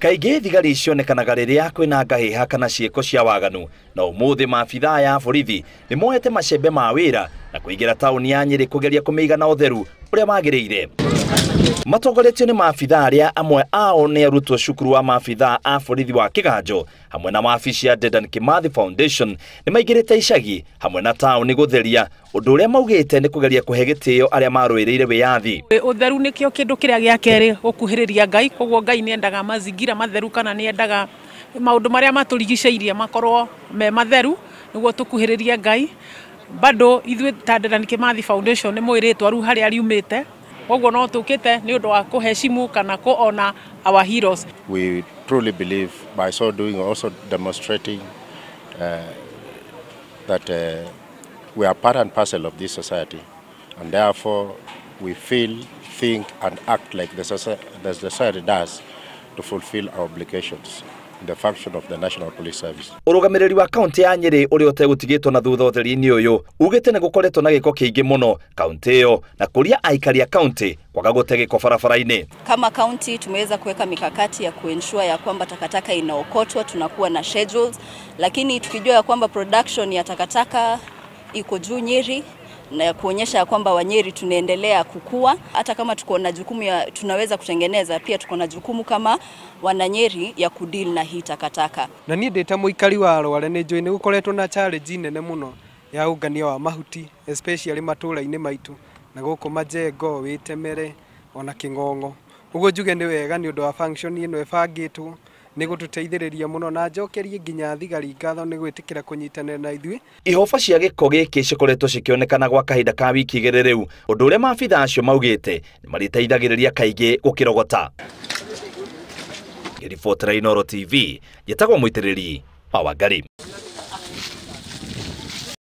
Kaingĩ thigari cionekanaga rĩrĩa kwĩna ngahĩha kana ciĩko cia waganu, na ũmũthĩ maabithaa ya borithi nĩ moete macembe ma wĩra na kũingĩra taũni ya Nyĩrĩ kũgeria kũmĩiga na ũtheru ũrĩa wagĩrĩire. Matongoretio nĩ maabithaa arĩa amwe ao nĩ arutwo cukuru wa maabithaa a borithi wa Kĩganjo hamwe na wabici ya Dedan Kimathi Foundation nĩ maingĩrĩte icagi hamwe na taũni gũtheria, ũndũ ũrĩa maugĩte nĩ kũgeria kũhe gĩtĩo arĩa marũĩrĩire wĩyathi. Ũtheru nĩkĩo kĩndũ kĩrĩa gĩa kerĩ gũkuhĩrĩria Ngai, koguo Ngai nĩ endaga mazingira matheru kana nĩ endaga maũndũ marĩa matũrigicĩirie makorwo me matheru nĩguo tũkuhĩrĩrie Ngai. Bado ithuĩ ta Dedan Kimathi Foundation nĩ mwĩrĩtwo rĩu harĩa riumĩte, koguo no tũkĩte nĩ ũndũ wa kũheshimu kana kũ-honor our heroes. We truly believe by so doing also demonstrating that we are part and parcel of this society, and therefore we feel, think and act like the society does to fulfill our obligations in the function of the National Police Service. Ũrũgamĩrĩri wa kaunti ya Nyĩrĩ ũrĩa ũtegũtigĩtwo na thutha ũtheri-inĩ ũyũ ugĩte nĩ gũkoretwo na gĩko kĩingĩ mũno kaunti ĩyo na kũria aikari a kaunti kwaga gũte gĩko barabara-inĩ. Kama kaunti tumeweza kuweka mikakati ya kuensure ya kwamba takataka inaokotwa, tunakuwa na schedules, lakini tukijua ya kwamba production ya takataka iko juu Nyeri na kuonyesha ya kwamba Wanyeri tunaendelea kukua. Hata kama tuko na jukumu ya tunaweza kutengeneza, pia tuko na jukumu kama Wananyeri ya kudeal na hii takataka. Na niĩ ndĩ ta mũikari wa Rware nĩ njũĩ nĩ gũkoretwo na challenge nene mũno ya ũngania wa mahuti especially matũũra-inĩ maitũ na gũkũ Majengo, Wĩtemere ona Kĩng'ong'o. Ũguo njuge nĩ wega nĩ ũndũ wa function ĩno ĩbangĩtwo nĩ gũtũteithĩrĩria mũno, na njokerie nginya thigari ngatho nĩ gwĩtĩkĩra kũnyitanĩra na ithuĩ. Ihoba cia gĩko gĩkĩ cikoretwo cikĩonekana gwa kahinda ka wiki igĩrĩ rĩu, ũndũ ũrĩa maabithaa acio maugĩte nĩ marĩteithagĩrĩria kaingĩ gũkĩrogota. Ngĩribotera Inooro TV, njĩtagwo Mũitĩrĩri wa Wangari.